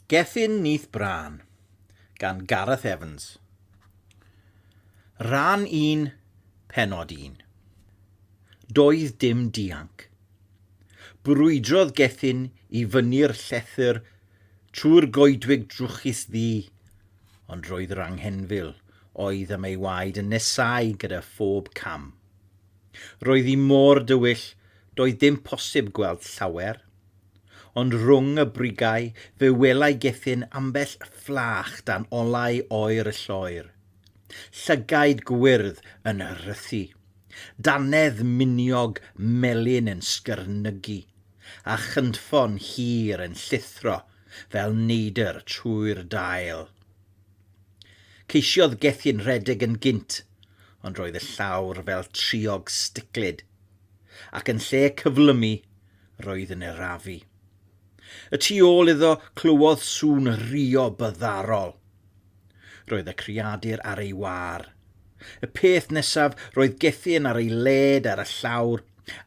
Gethin Nyth Brân gan Gareth Evans Rhan 1, Pennod 1 Doedd dim dianc. Brwydrodd Gethin i fyny'r llethr trwy'r goedwig drwchus ddu, ond roedd yr anghenfil oedd am ei waed yn nesáu gyda phob cam. Roedd hi mor dywyll, doedd dim posib gweld llawer. Ond rhwng y brigau fe welai Gethin ambell fflach dan olau oer y lloer. Llygaid gwyrdd yn rhythu. Dannedd miniog melyn yn sgyrnygu, a chynffon hir yn llithro fel neidr trwy'r dail. Ceisiodd Gethin rhedeg yn gynt, ond roedd y llawr fel triog sticlyd, ac yn lle cyflymu, roedd yn erafu. Y tu ôl iddo clywodd sŵn rio byddarol. Roedd y creadur ar ei wâr. Y peth nesaf, roedd Gethin ar ei led ar y llawr,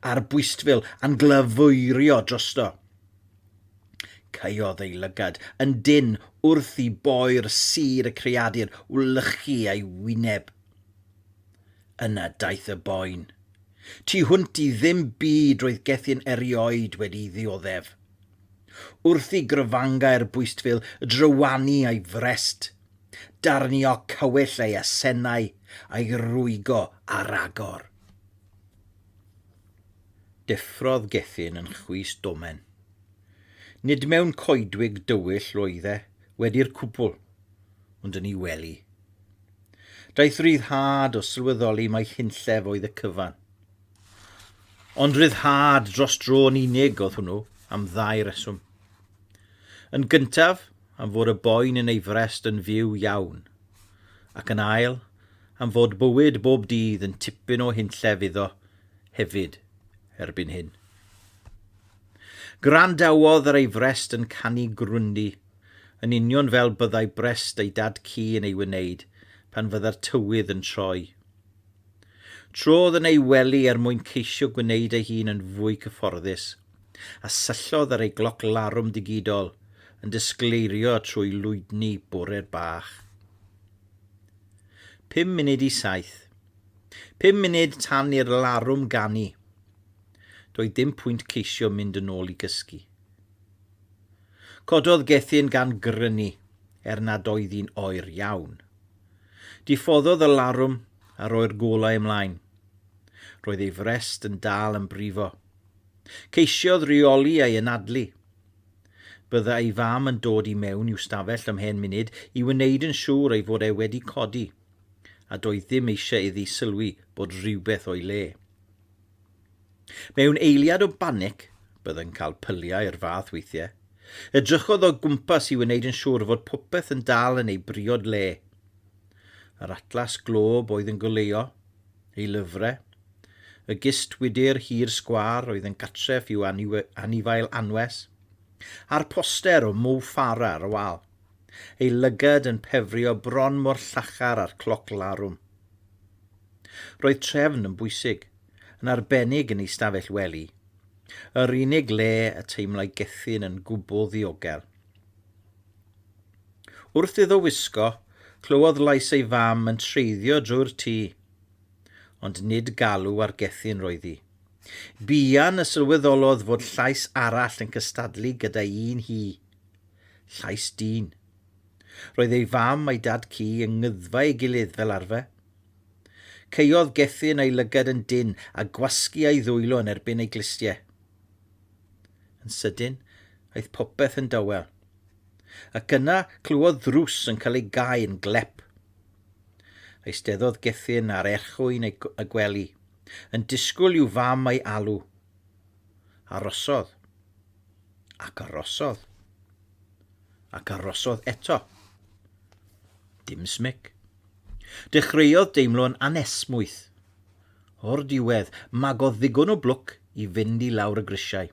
a'r bwystfil yn glyfeirio drosto. Caeodd ei lygad yn dynn wrth i boer sur y creadur wlychu ei wyneb. Yna daeth y boen. Tu hwnt i ddim byd roedd Gethin erioed wedi ddioddef. Wrth i gryfangau'r bwystfil drywanu ei frest, darnio cywyll ei asennau a'i rwygo ar agor. Deffrodd Gethin yn chwys domen. Nid mewn coedwig dywyll roedd e, wedi'r cwbl, ond yn ei wely. Daeth ryddhad o sylweddoli mai hunllef oedd y cyfan. Ond ryddhad dros dro yn unig oedd hwnnw, am ddau reswm. Yn gyntaf, am fod y boen yn ei frest yn fyw iawn, ac yn ail, am fod bywyd bob dydd yn tipyn o hunllef iddo hefyd erbyn hyn. Gwrandawodd ar ei frest yn canu grwndi yn union fel byddai brest ei dad-cu yn ei wneud pan fydda'r tywydd yn troi. Trodd yn ei wely er mwyn ceisio gwneud ei hun yn fwy cyfforddus, a syllodd ar ei gloc larwm digidol yn disgleirio trwy lwydni bore'r bach. 6:55. 5 munud tan i'r larwm ganu. Doedd dim pwynt ceisio mynd yn ôl i gysgu. Cododd Gethin gan grynu, er nad oedd hi'n oer iawn. Diffoddodd y larwm a roi'r golau ymlaen. Roedd ei frest yn dal yn brifo. Ceisiodd reoli ei anadlu. Bydda ei fam yn dod i mewn i'w stafell ymhen munud i wneud yn siŵr ei fod e wedi codi, a doedd ddim eisiau iddi sylwi bod rhywbeth o'i le. Mewn eiliad o banic, byddai'n cael pyliau o'r fath weithiau, edrychodd o gwmpas i wneud yn siŵr fod popeth yn dal yn ei briod le. Yr atlas glôb oedd yn goleuo, ei lyfrau, y gist wydr hir sgwâr oedd yn gartref i'w anifail anwes, a'r poster o Mo Farah ar y wal, ei lygad yn pefrio bron mor llachar â'r cloc larwm. Roedd trefn yn bwysig, yn arbennig yn ei stafell wely, yr unig le y teimlai Gethin yn gwbl ddiogel. Wrth iddo wisgo, clywodd lais ei fam yn treiddio drwy'r tŷ. Ond nid galw ar Gethin roedd hi. Buan y sylweddolodd fod llais arall yn cystadlu gyda'i un hi. Llais dyn. Roedd ei fam a'i dad-cu yng ngyddfa ei gilydd fel arfer. Caeodd Gethin ei lygad yn dynn a gwasgu ei ddwylo yn erbyn ei glustiau. Yn sydyn, aeth popeth yn dawel. Ac yna clywodd ddrws yn cael ei gau yn glep. Eisteddodd Gethin ar erchwyn ei y gwely, yn disgwyl i'w fam ei alw. Arosodd. Ac arosodd. Ac arosodd eto. Dim smic. Dechreuodd deimlo'n anesmwyth. O'r diwedd, magodd ddigon o blwc i fynd i lawr y grisiau.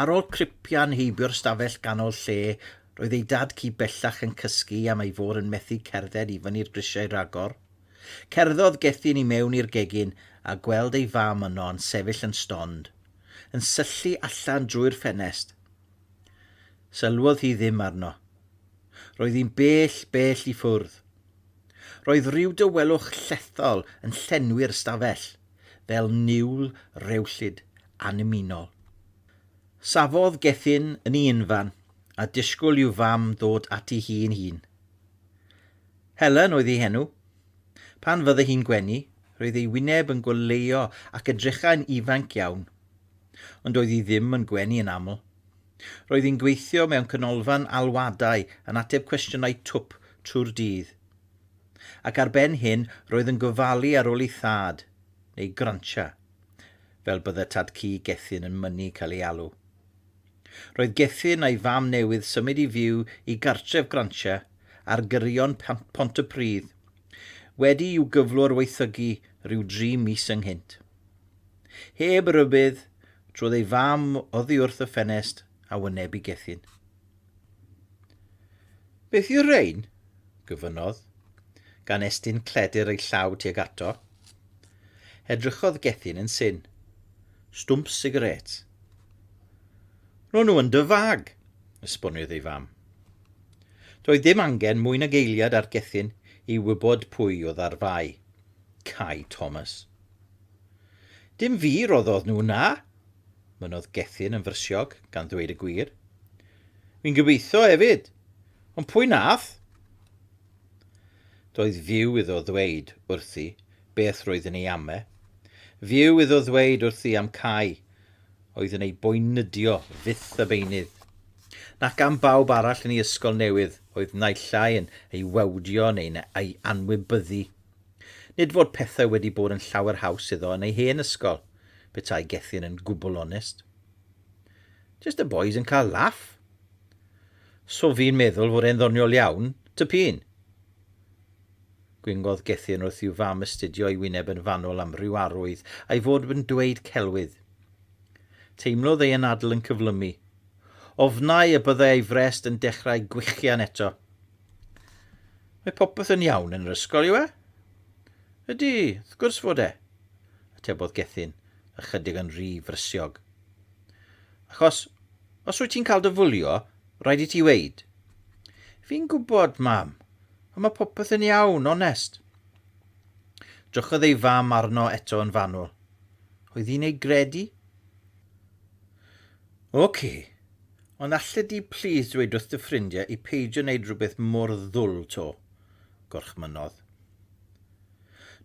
Ar ôl cripian heibio'r stafell ganol lle roedd ei dad-cu bellach yn cysgu am ei fod yn methu cerdded i fyny'r grisiau rhagor, cerddodd Gethin i mewn i'r gegin a gweld ei fam yno yn sefyll yn stond, yn syllu allan drwy'r ffenest. Sylwodd hi ddim arno. Roedd hi'n bell, bell i ffwrdd. Roedd rhyw dawelwch llethol yn llenwi'r stafell, fel niwl rewllyd annymunol. Safodd Gethin yn ei unfan a disgwyl i'w fam ddod ati hi'n hun. Helen oedd ei henw. Pan fydde hi'n gwenu, roedd ei wyneb yn goleuo ac edrychai'n ifanc iawn. Ond doedd hi ddim yn gwenu yn aml. Roedd hi'n gweithio mewn canolfan alwadau yn ateb cwestiynau twp trwy'r dydd. Ac ar ben hyn, roedd yn gofalu ar ôl ei thad, neu Grantia, fel bydde tad-cu Gethin yn mynnu cael ei alw. Roedd Gethin a'i fam newydd symud i fyw i gartref Grantia ar gyrion Pontypridd, wedi i'w gyflwr waethygu rhyw dri mis ynghynt. Heb rybudd, trodd ei fam oddi wrth y ffenest a wynebu Gethin. Beth yw'r rhain? gofynnodd, gan estyn cledr ei llaw tuag ato. Edrychodd Gethin yn syn. Stwmp sigarét. Ro'n nhw yn dy fag, esboniodd ei fam. Doedd dim angen mwy nag eiliad ar Gethin i wybod pwy oedd ar fai. Cai Thomas. Dim fi roddodd nhw 'na, mynnodd Gethin yn frysiog, gan ddweud y gwir. Fi'n gobeithio hefyd. Ond pwy nath? Doedd fyw iddo ddweud wrthi beth roedd yn ei ame. Fyw iddo ddweud wrthi am Cai, oedd yn ei boenydio fyth a beunydd. Nac am bawb arall yn ei ysgol newydd oedd naill ai yn ei wawdio neu'n ei anwybyddu. Nid fod pethau wedi bod yn llawer haws iddo yn ei hen ysgol, petai Gethin yn gwbl onest. Just y boys yn cael laff. So fi'n meddwl fod e'n ddoniol iawn, ty p'un? Gwingodd Gethin wrth i'w fam astudio ei wyneb yn fanwl am ryw arwydd a'i fod yn dweud celwydd. Teimlodd ei anadl yn cyflymu. Ofnai y byddai ei frest yn dechrau gwichian eto. Mae popeth yn iawn yn yr ysgol, yw e? Ydy, wrth gwrs fod e, atebodd Gethin, ychydig yn rhy frysiog. Achos, os wyt ti'n cael dy fwlio, rhaid i ti weud. Fi'n gwybod, mam, ond mae popeth yn iawn, onest. Drychodd ei fam arno eto yn fanwl. Oedd hi'n ei gredu? Oce, ond allet di plîs dweud wrth dy ffrindiau i peidio wneud rhywbeth mor ddwl 'to? gorchmynnodd.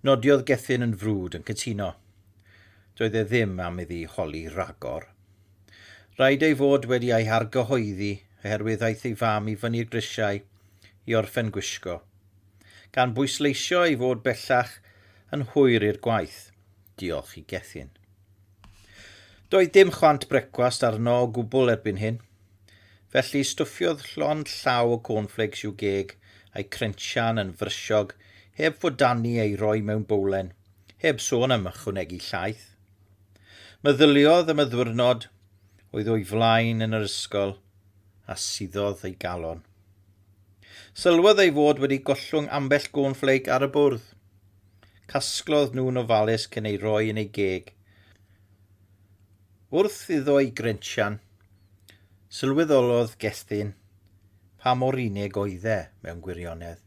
Nodiodd Gethin yn frwd yn cytuno. Doedd e ddim am iddi holi rhagor. Rhaid ei fod wedi ei hargyhoeddi oherwydd aeth ei fam i fyny'r grisiau i orffen gwisgo, gan bwysleisio ei fod bellach yn hwyr i'r gwaith, diolch i Gethin. Doedd dim chwant brecwast arno o gwbl erbyn hyn. Felly stwffiodd llond llaw o cornflakes i'w geg a'i crensian yn frysiog heb fodanu ei roi mewn bowlen, heb sôn am ychwanegu llaeth. Meddyliodd am y ddwyrnod oedd o'i flaen yn yr ysgol a suddodd ei galon. Sylwodd ei fod wedi gollwng ambell gornflake ar y bwrdd. Casglodd nhw'n ofalus cyn ei roi yn ei geg. Wrth iddo ei grensian, sylweddolodd Gethin pa mor unig oedd e mewn gwirionedd.